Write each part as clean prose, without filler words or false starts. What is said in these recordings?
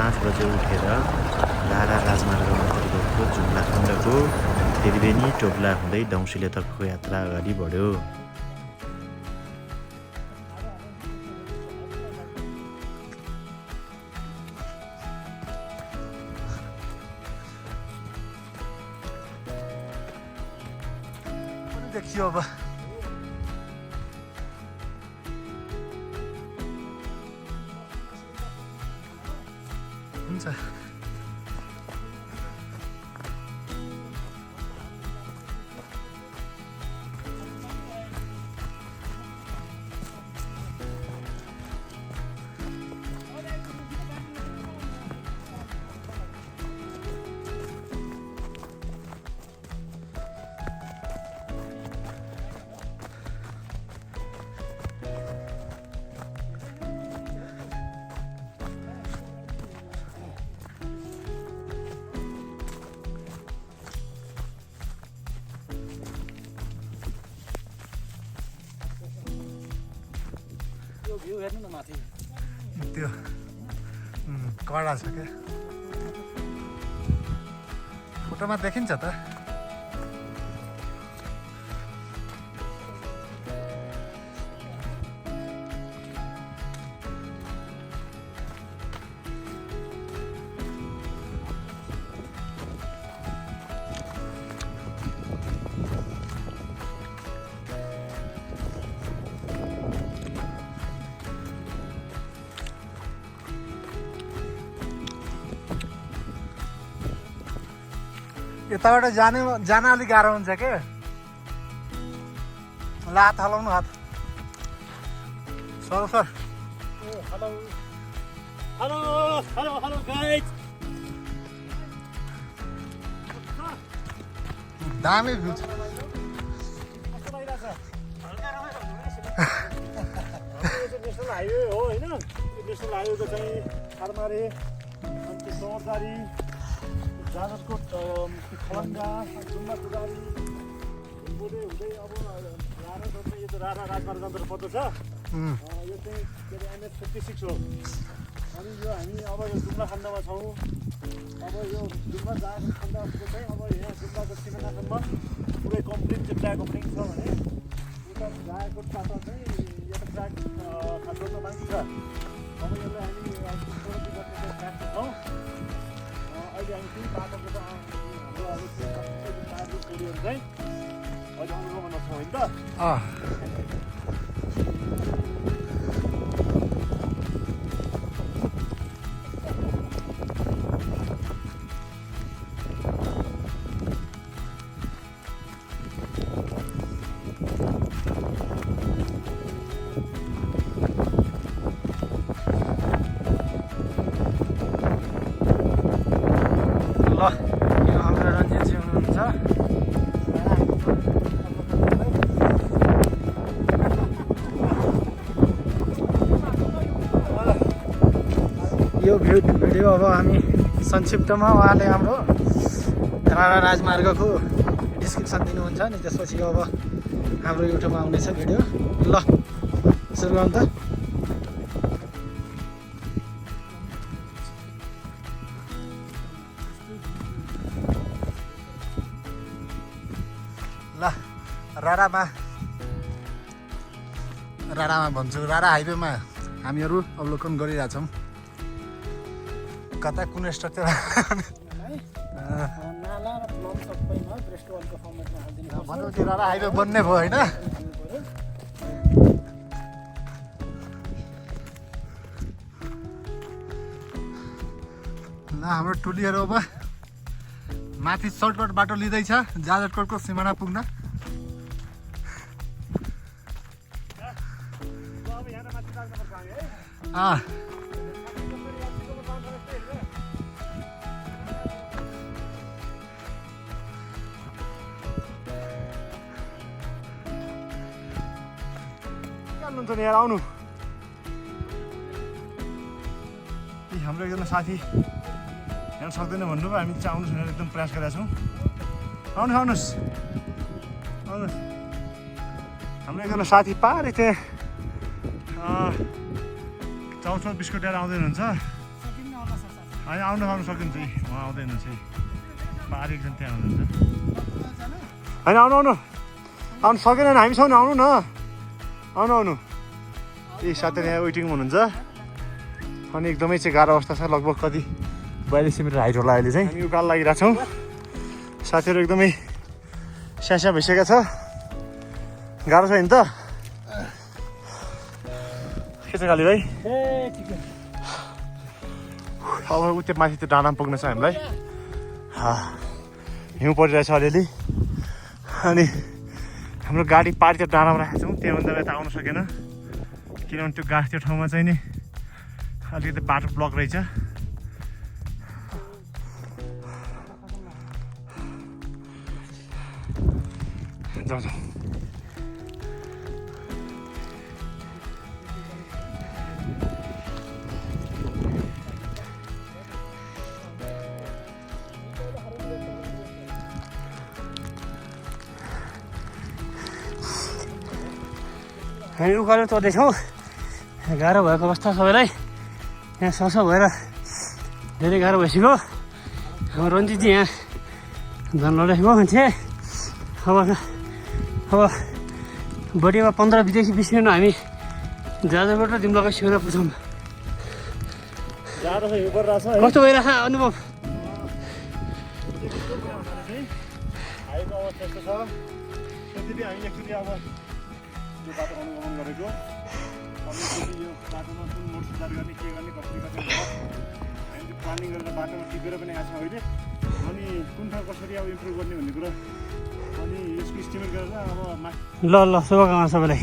5 बजे उठेर लारा राजमार्ग अन्तर्गतको जुम्ला खण्डको त्रिवेणी टोप्ला हुँदै दौसिलेतर्फको यात्रा अगाडि बढ्यो। देखियो अब हुन्छ। भ्यू हेर्नु न माथि त्यो कडा छ क्या, फोटोमा देखिन्छ त। यताबाट जान अलिक गाह्रो हुन्छ के। ल हात हलाउनु, हात sir sir. Hello hello hello hello guys, दामी भ्यू छ। नेसनल हाइवे हो होइन, नेसनल हाइवेको चाहिँ आरमारे अनि त्यो सहरदारी जाजरकोट खलङ्गा जुम्ला तुरारी हुँदै हुँदै अब रारा यो त रारा राजमार्ग अन्तर्गत पर्दछ। यो चाहिँ के अरे NH 56 हो। अनि यो हामी अब यो जुम्ला खण्डमा छौँ। अब यो जुम्ला जाजर खण्डको चाहिँ अब यहाँ जुम्लाको सिमानासम्म पुरै कम्प्लिट चाहिँ ट्र्याक ओपनिङ छ भने उता जाजरकोटबाट चाहिँ एउटा ट्र्याक जोड्न बाँकी छ। अब यसलाई हामी गर्ने ट्र्याकमा छौँ। अहिले हामी त्यही बाटोको त हाम्रो अब चाहिँ अहिले अनुभवमा नछौँ होइन त। ल यो हाम्रो रञ्जितजी हुनुहुन्छ। यो भिडियो अब हामी संक्षिप्तमा उहाँले हाम्रो रारा राजमार्गको डिस्क्रिप्सन दिनुहुन्छ नि, त्यसपछि अब हाम्रो युट्युबमा आउनेछ भिडियो। ल सुरु गरौँ त। ल रारामा भन्छु, रारा हाइवेमा हामीहरू अवलोकन गरिरहेछौँ। कता कुन स्ट्रक्चर भनेपछि रारा हाइवे बन्ने भयो होइन। ल हाम्रो टोलीहरू अब माथि सर्टकट बाटो लिँदैछ जाजरकोटको सिमाना पुग्न। यहाँ आउनु। हाम्रो एकजना साथी हेर्न सक्दैन भन्नुभयो, हामी चाहिँ आउनुहोस् भनेर एकदम प्रयास गरेका छौँ। आउनुहोस् हाम्रो एकजना साथी पारे त्यहाँ चाउचाउ बिस्कुट ल्याएर आउँदै हुनुहुन्छ। होइन आउनु सकिन्छ उहाँ आउँदै हुनुहुन्छ पारि एकजना त्यहाँ हुनुहुन्छ होइन आउनु सकेन भने हामी छौँ नि आउनु न आउनु ए साथीहरू यहाँ वेटिङ हुनुहुन्छ अनि एकदमै चाहिँ गाह्रो अवस्था छ लगभग कति 42 मिटर हाइट होला अहिले चाहिँ हामी उकालो लागिरहेको छौँ साथीहरू एकदमै स्यास्या भइसकेको छ गाह्रो छ नि त के छ काली भाइ अब उतै माथि त्यो डाँडामा पुग्न छ हामीलाई हिउँ परिरहेछ अलिअलि अनि हाम्रो गाडी पारी त्यो डाँडामा राखेको छौँ त्यहाँभन्दा यता आउनु सकेन किनभने त्यो त्यो ठाउँमा चाहिँ नि अलिकति बाटो ब्लक रहेछ जाउँ हामी उकालो चढ्दैछौँ गाह्रो भएको अवस्था सबैलाई यहाँ ससो भएर धेरै गाह्रो भइसक्यो हाम्रो रन्जितजी यहाँ झन् लडेको मान्छे अब बडीमा 15-20 मिनट हामी जाजरबाट दिम्लाको सिउरा पुग्छौँ कस्तो भइरहेछ अनुभव यो बाटो अनुगमन गरेको अनि यो बाटोमा कुन मोड सुधार गर्ने के गर्ने कसरी हामीले प्लानिङ गरेर बाटोमा टिपेर पनि आएको छ अहिले अनि कुन ठाउँ कसरी अब इम्प्रुभ गर्ने भन्ने कुरा अनि यसको इस्टिमेट गरेर अब ल शुभकामना सबैलाई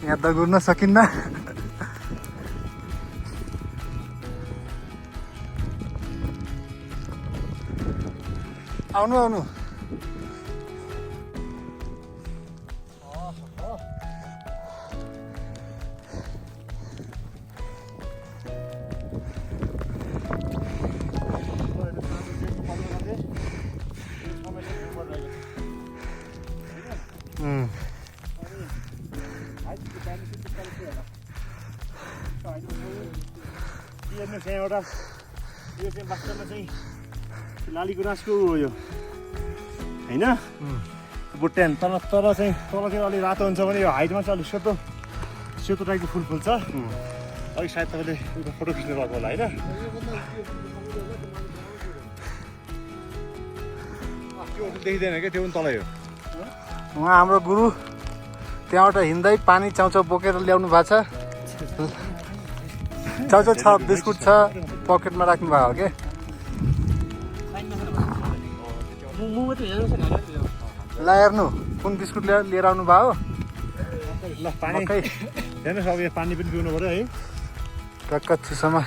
यहाँ त गुर्न सकिन्न आउनु एउटा यो चाहिँ वास्तवमा चाहिँ लाली गुराँसको हो यो होइन बुट्यान तर चाहिँ तलतिर अलिक रातो हुन्छ भने यो हाइटमा चाहिँ अलिक सेतो टाइपको फुल फुल्छ अलिक सायद तपाईँले उता फोटो खिच्नु भएको होला होइन त्यो देखिँदैन क्या त्यो पनि तलै हो उहाँ हाम्रो गुरु त्यहाँबाट हिँड्दै पानी चाउचाउ बोकेर ल्याउनु भएको छ चाउचाउ छ बिस्कुट छ पकेटमा राख्नु भएको हो क्या ल हेर्नु कुन बिस्कुट लिएर आउनु भयो ल पानी हेर्नुहोस् अब यहाँ पानी पनि पिउनु पऱ्यो है टक्क चुसोमा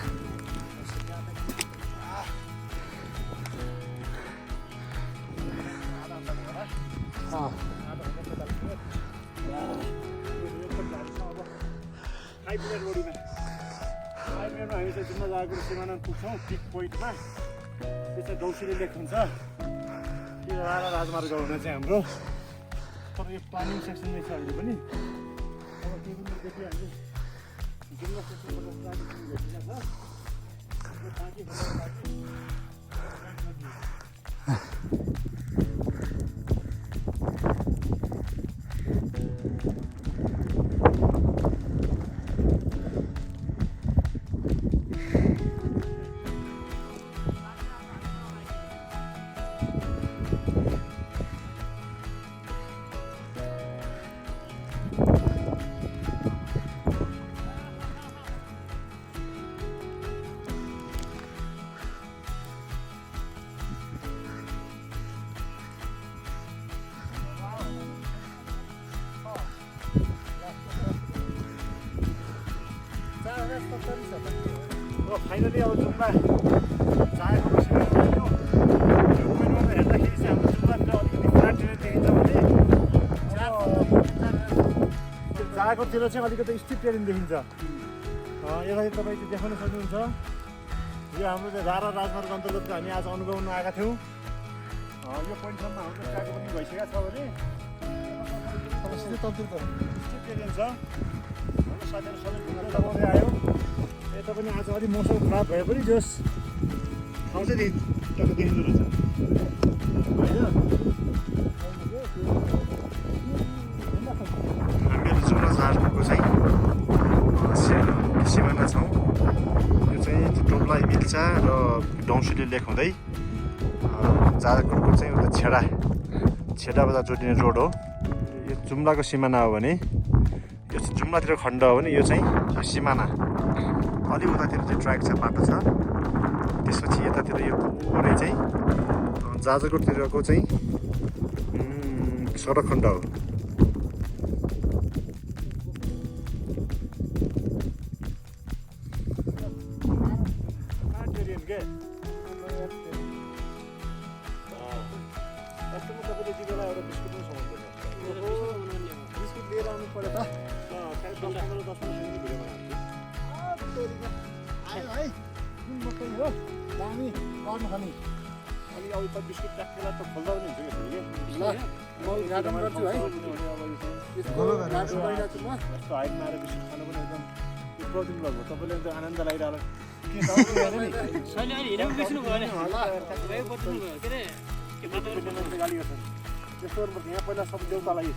हामी चाहिँ जुम्मा जाएको सिमाना पुग्छौँ पिक पोइन्टमा त्यो चाहिँ गौसीले लेक हुन्छ त्यो राजमार्ग हुने चाहिँ हाम्रो तर यो प्लानिङ सेक्सनमै छ अहिले पनि अब त्यो पनि देखि हामीले जुम्ला सेक्सनबाट भेटिरहेको फाइनली अब जुम्ला चाहेको हेर्दाखेरि चाहिँ हाम्रो जुम्लातिर अलिकति फ्ल्याट टेरेन देखिन्छ भने चाहेकोतिर चाहिँ अलिकति स्टिप टेरेन देखिन्छ यसलाई तपाईँ चाहिँ देखाउन सक्नुहुन्छ यो हाम्रो चाहिँ रारा राजमार्ग अन्तर्गतको हामी आज अनुभवमा आएका थियौँ यो पोइन्टसम्म हाम्रो ट्र्याक पनि भइसकेको छ भने ट्रेन छ हाम्रो साथीहरू सबै घुम्न लगाउँदै आयो यता पनि आज अलिक मौसम खराब भए पनि जस ठाउँ चाहिँ टक्क देखिँदो रहेछ हामीहरू जुम्ला झारको चाहिँ सिमाना छौँ यो चाहिँ टोप्ला मिल्छ र डौँसुली लेक हुँदै जाजरकोटको चाहिँ उता छेडा बजार जोडिने रोड हो यो जुम्लाको सिमाना हो भने यो चाहिँ जुम्लातिर खण्ड हो भने यो चाहिँ सिमाना अलि उतातिर चाहिँ ट्र्याक छ बाटो छ त्यसपछि यतातिर यो पुरै चाहिँ जाजरकोटतिरको चाहिँ सडक खण्ड हो दामी गर्नु खाने अनि अब त बिस्कुट ट्याक्केला त खोल्दा पनि हुन्छ कि ल म गार्डन गर्छु है यस्तो हाइटमा आएर बिस्कुट खानु पनि एकदम प्रोटिन लाग्यो तपाईँले एकदम आनन्द लागिरहेको के गाली गर्छन् त्यस्तो गर्नुपर्छ यहाँ पहिला सब देउतालाई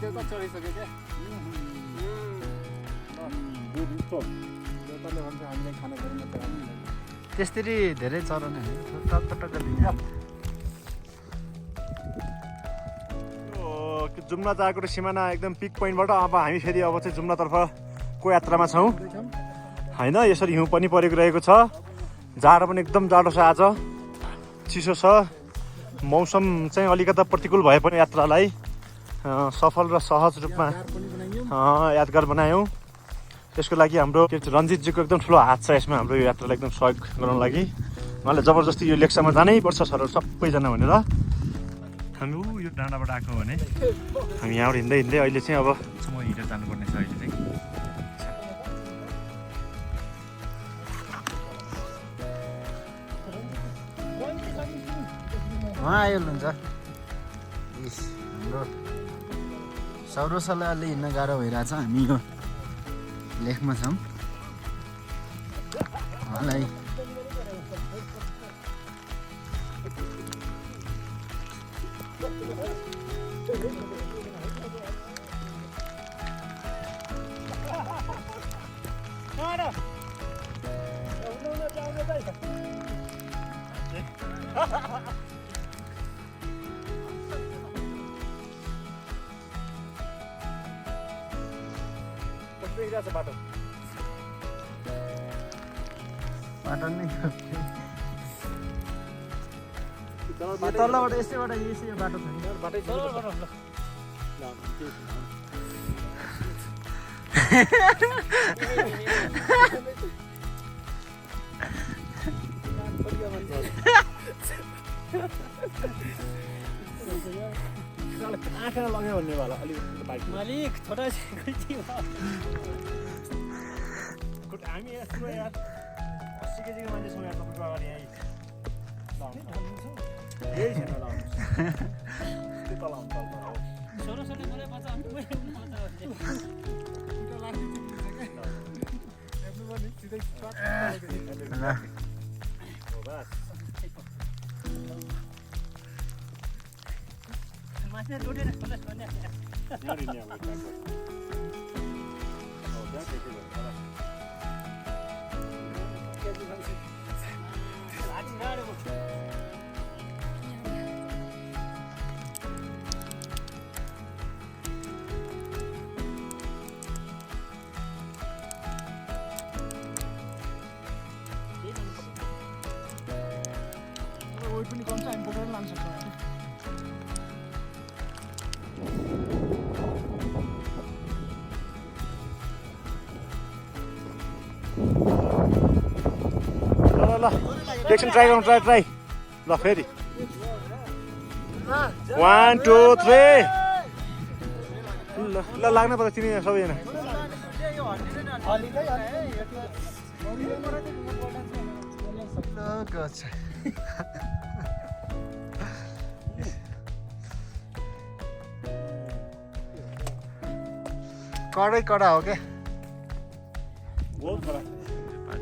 देउता चढिसक्यो क्या देउताले भन्छ हामीले खाना गर्नु त्यसरी धेरै चरण जुम्ला जाजरकोट सिमाना एकदम पिक पोइन्टबाट अब हामी फेरि अब चाहिँ जुम्लातर्फको यात्रामा छौँ होइन यसरी हिउँ पनि परेको रहेको छ जाडो पनि एकदम जाडो छ आज चिसो छ मौसम चाहिँ अलिकता प्रतिकूल भए पनि यात्रालाई सफल र सहज रूपमा यादगार बनायौँ त्यसको लागि हाम्रो रञ्जितजीको एकदम ठुलो हात छ यसमा हाम्रो यो यात्रालाई एकदम सहयोग गराउनको लागि उहाँले जबरजस्ती यो लेक्सामा जानै पर्छ सरहरू सबैजना भनेर हामी यो डाँडाबाट आएको भने हामी यहाँबाट हिँड्दै हिँड्दै अहिले चाहिँ अब म हिँडेर जानुपर्ने छ अहिले चाहिँ उहाँ आइहाल्नुहुन्छ हाम्रो सौरसलाई अलि हिँड्न गाह्रो भइरहेछ हामी यो लेखमा छौँ उहाँलाई बाटो नै तलबाट यसैबाट यसै बाटो छ नि बाटै आँखा लग्यो भन्ने वाला अलिक बाइक मालिक छोटा हामी यस्तो यार 80 केजीको मान्छेसँग यार तपाईँको अगाडि यहीँ यही छैन लाउनु त्यो तल आउनु तल छोरोले मलाई बचा माथि टोटेर खोलेस भन्ने यहाँ रिन्या हो त्यहाँ त्यति भयो वेट पनि कम छ हामी बोकेर लान सक्छौँ ल एकछिन ट्राई गरौँ ट्राई ल फेरि 1 2 3 ल लाग्न पर्छ तिमी सबैजना कडै कडा हो क्या बहुत खराब पाँच